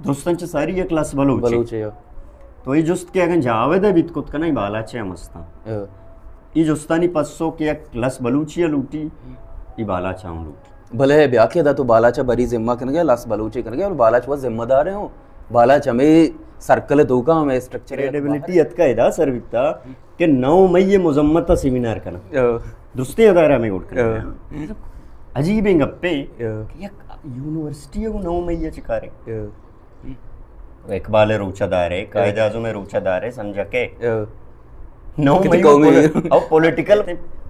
درستاں چہ ساری یک لس بلوچے۔ بلوچے، ہو۔ تو اے جست کہ اگن جاوید ء بیت کت کناں، اے بالاچ ء ہم استاں۔ ہو۔ اے جستانی پسو کہ یک لس بلوچی ء لوٹی، اے بالاچ ء ہم لوٹی۔ بلے بیا کہ ادا تو بالاچ ء بری ذمہ کنگے، لس بلوچے کنگے، اور بالاچ وہ ذمہ دار ہیں، ہو۔ بالاچ ہمیں سرکل ء توکا ہمیں اسٹرکچر کریڈیبلٹی اتکا ادا سر بیتا۔ کہ نو مئی ء مذمت ء سیمینار کناں۔ ہو۔ درستیں ادارہ ہمیں گوٹ کناں۔ ہو۔ عجیبیں گپے ہو۔ کہ یک یونیورسٹی ء نو مئی ء چکارے۔ ہو۔ اقبال ء روچہ دارے، قائد اعظم ء روچہ دارے، سمجھا کہ ہو۔ نو کتی مئی قومی۔ پول-، او پولیٹیکل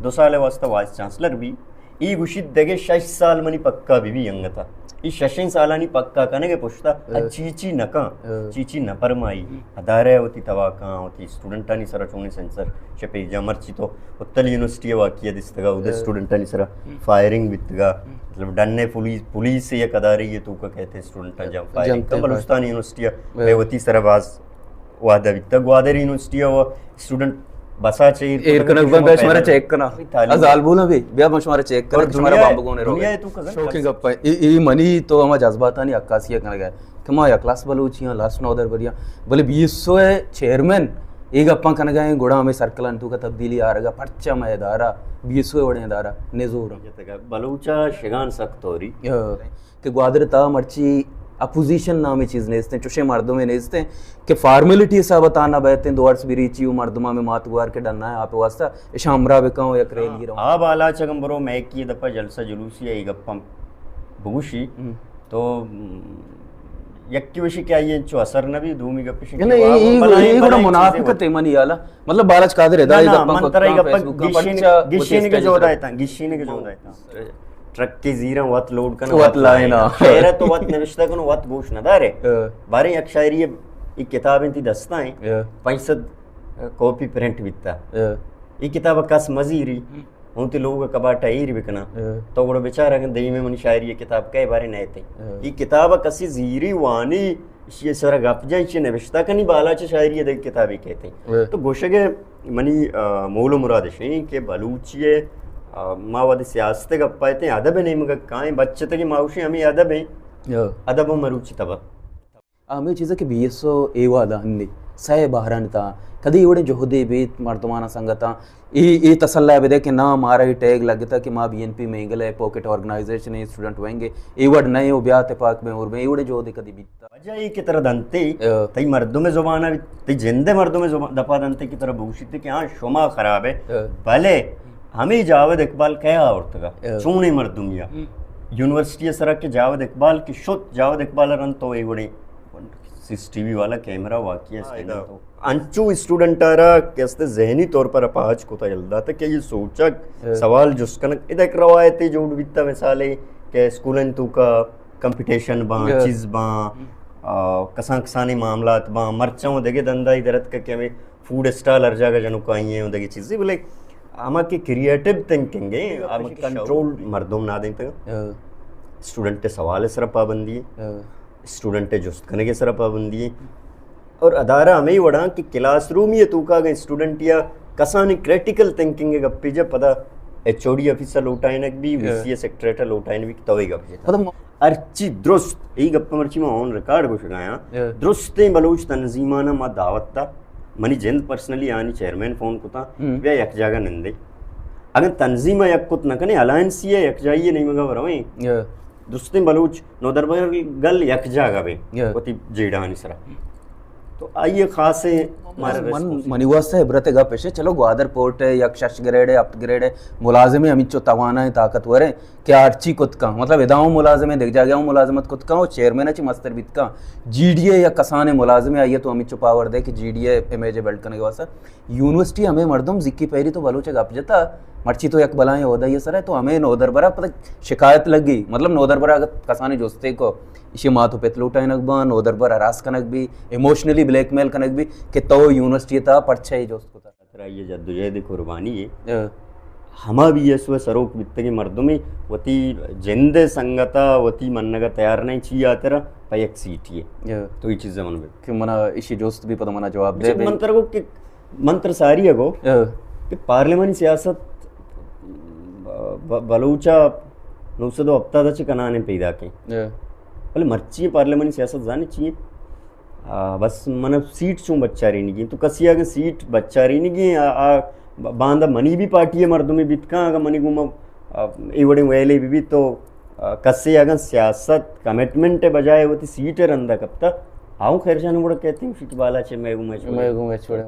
دو سال ء واسطہ وائس چانسلر بھی۔ ای گوشیت دگہ شش سال منی پکا بی بی انگتا۔ ای ششیں سالانی پکا کنگ ء پشتا ہو۔ چی چی نہ کن، ہو۔ چی چی نہ پرمائی۔ ہو۔ ادارہ وتی تباہ کن، وتی اسٹوڈنٹانی سرا چونیں سینسرشپ ایجا۔ مرچی تو اتل یونیورسٹی ء واقعہ دیستگا، اودے ہو۔ اسٹوڈنٹانی سرا ہو۔ فائرنگ بیتگا۔ ہو۔ مطلب ڈن ء پولیس، پولیس یک ادارے یہ تو کا کہتے ہیں اسٹوڈنٹاں جان فائرنگ کا۔ بلوچستان یونیورسٹی ء ہو۔ وتی سرا باز وعدہ بیتا۔ گوادر یونیورسٹی ء و اسٹوڈنٹ بسا چہ ایر ایر کتگ، کنگ بند، شما بیا شمارا پہلا چیک کنا۔ تعلیم۔ ازال بولا بھی، بیا من شمارا چیک کناں اور کہ شمارا دنیا، بام بگونے روگے۔ دنیا تو کزن شوقیں گپ ہے۔ ای، ای منی تو ہما جذباتانی عکاسی کنگ ہے کہ ما یک کلاس بلوچی ہاں، لاسٹ نودر بریاں، بلے بی ایس او ہے چیئرمین، ای گپاں کنگ ہیں، گڑا ہمیں سرکلان تو کا تبدیلی آ رگا، پرچہ میں ادارہ، بی ایس او وڑیں ادارہ، نزور۔ بلوچا شگان سک توری۔ ہاں۔ کہ گوادر تا مرچی اپوزیشن نامی چیز نیستیں، چوشیں مردمے نیستیں کہ فارمیلٹی حساب تانا بیتیں، دو عرص بریچی و مردماں میں مات گوار کے ڈننا ہے، آپ واسطہ اشاں ہمراہ بکاں و یک ریلی رواں۔ آ بالاچ اگن برو میکی دپا جلسہ جلوسی ای گپم بگوشی ہم۔ تو، م، یکی وشی کہ آئی انچو اثر نہ بی، دومی گپشی کہ نہیں، ای، ای، بلاہیں، ای گڑا بلاہیں چیزے منافقت وت۔ ہے منی حالا۔ مطلب بالاچ قادر نہ، ہدایت نہ، گپاں من ترا ای کتکاں گپا فیس بکاں، گیشین-، پرچا گیشینگے وتی جہد اسٹیج آیتاں، گیشینگے جہد آیتاں۔ ٹرک کے زیراں وت لوڈ کناں، وت وت لائناں۔ لائناں۔ خیر ہے تو وت نوشتہ کنو، وت گوش نہ دارے۔ ہاں۔ باریں یک شاعری ای کتاب انتی دستائیں، ہاں۔ پنچ سد کاپی پرنٹ بیتا۔ ہاں۔ ای کتاب کس مزیری، ہم۔ ہوں تی لوگ کباٹا ایر بکنا۔ ہاں۔ تو گڑا بچار اگن دیم منی شاعری کتاب کئے بارے نہ تے۔ ہاں۔ ای کتاب کسی زیری وانی ایشی ء سرا گپ جاں، ایشی ء نبشتہ کنی، بالاچ شاعری ء دگہ کتابے کہتے۔ ہاں۔ تو گوشگ ء منی، آ، مول و مراد اش ایں کہ بلوچی ء، آ، ما وھدے سیاست ء گپ ء اتیں، ادب ء نیمگ ء کائیں، بچتگیں ما گوشیں ہمے ادب ایں۔ ہاں۔ ادب ء مروچی تبا۔ ہمے چیز کہ بی ایس او اے وھد ء ہنی سئے بہرانی تہا کدی وڑیں جہدے بیت مردماناں سنگتاں اے، اے تسلا بدے کہ نا مارا اے ٹیگ لگتا کہ ما بی این پی مینگل ء پاکٹ آرگنائزیشن ء اسٹوڈنٹ ونگ ء اے وڑ نئے و بیا تپاک بیں اور بیں اے وڑیں جہدے کدی بیتا۔ وجہ اے کہ ترا دنتے، ہاں۔ تئی مردم زبان ء، تئی جند ء مردم زبان دپا دنتے کہ ترا بگوشیت کہ ہاں شما خراب ہے، ہاں۔ بلے ہمیں جاوید اقبال کیا آورتگا؟ ہاں۔ چونیں مردمی آ؟ ہم۔ یونیورسٹی ء سرا کہ جاوید اقبال کہ شت، جاوید اقبال ء رند تو اے وڑیں سی سی ٹی وی والا کیمرہ واقعی است ہاں، تو۔ انچو اسٹوڈنٹ آرا کہ است ذہنی طور پر اپاہج کتا یل داتا کہ یہ سوچگ، ہاں۔ سوال جست کنگ، ادا ایک روایتے جوڑ بیتا مثالے کہ اسکولن تو کا کمپٹیشن باں، ہاں۔ چیز باں، ہم۔ آ، کسان کسانی معاملات باں، مرچاں و دگہ دندائی درت کہ ہمیں فوڈ اسٹال ہر جاگہ جنوکائی ہیں و دگہ چیزے، بلے ہما کہ کریئیٹو تھنکنگ ہے، ہما کنٹرول مردم نہ دینتا۔ ہاں۔ اسٹوڈنٹ سوال سر پابندی ہے۔ ہاں۔ اسٹوڈنٹ جست کنگ ء سرا پابندی ایں۔ اور ادارہ ہمے وڑاں کہ کلاس رومی ء توکا اگاں اسٹوڈنٹ یا کسانیں کریٹیکل تھنکنگ ء گپے جا پدا ایچ او ڈی آفیسر لوٹائینگ بی، وی سی ء سیکرٹریٹ ء لوٹائینگ بی کہ تو اے گپ جتا۔ مطلب ہرچی درست، اے گپ مرچی ما آن ریکارڈ گوشگایاں، درستیں بلوچ تنظیماناں ما دعوت دا، منی جند پرسنلی آنی چیئرمین فون کتا، بیا یک جاگہ نندے۔ اگاں تنظیم ء یک کت نہ کنے، الائنسی ء یک جائی ء نیمگا برویں۔ درستیں بلوچ نودربر گل یک جاگہ بیں، یا۔ وتی جیڑہانی سرا۔ تو آئی ء خاصیں مارا من، ریسپانس۔ منی واسطہ عبرت ء گپ اش، چلو گوادر پورٹ ء یک شش گریڈ ء ہپت گریڈ ء ملازمے ہمینچو توانا ء طاقتور ء کہ ہرچی کت کن، مطلب ادا ہوں ملازمے، دگہ جاگہ ہوں ملازمت کت کن و چیئرمین ء چہ مستر بیت کن۔ جی ڈی ء یک کسانیں ملازمے آئی ء تو ہمینچو پاور دے کہ جی ڈی ء امیج ء بلڈ کنگ ء واسطہ یونیورسٹی ہمے مردم زکی پیری تو بلوچ ء گپ جتا، مرچی تو یک بلائیں عہدہ ء سر ء تو ہمے نودربرا پتہ شکایت لگی، مطلب نودربرا اگت کسانی جستے کو، ایشی مات و پت لوٹائینگ باں، نودربر ہراس کنگ بی، ایموشنلی بلیک میل کنگ بی کہ تو یونیورسٹی ء تہا پرچہ اے جست کتا۔ خاطر آئی ء جدوجہد ء قربانی ء۔ ہما بی ایس او ء سروک بیتگیں مردمے وتی جند ء سنگت ء وتی منگ ء تیار نہ انت، چی ہاتر ء؟ پہ یک سیٹی ء۔ تو اے چیز ء من بہ کہ منا ایشی جست بی پدا منا جواب دے بی۔ من ترا گو کہ من ترا ساری ء گو کہ پارلیمانی سیاست ب-، ب-، بلوچ ء نو سد و ہپتاد ء چہ کنان ء پیداک انت۔ مرچی پارلیمانی سیاست زانی چی؟ بس من سیٹ چون بچارینگی تو کسی اگن سیٹ بچارینگی، باندا منی بھی پارٹی مردمی بیت کن، اگر منی گوما اے وڑیں ویلے بھی بیت تو کسے اگن سیاست کمٹمنٹ بجائے وتی سیٹ رندا کپتا، آؤں خیر جان وڑ کہتی ہوں کہ بالا چے میں گوما چھوڑے۔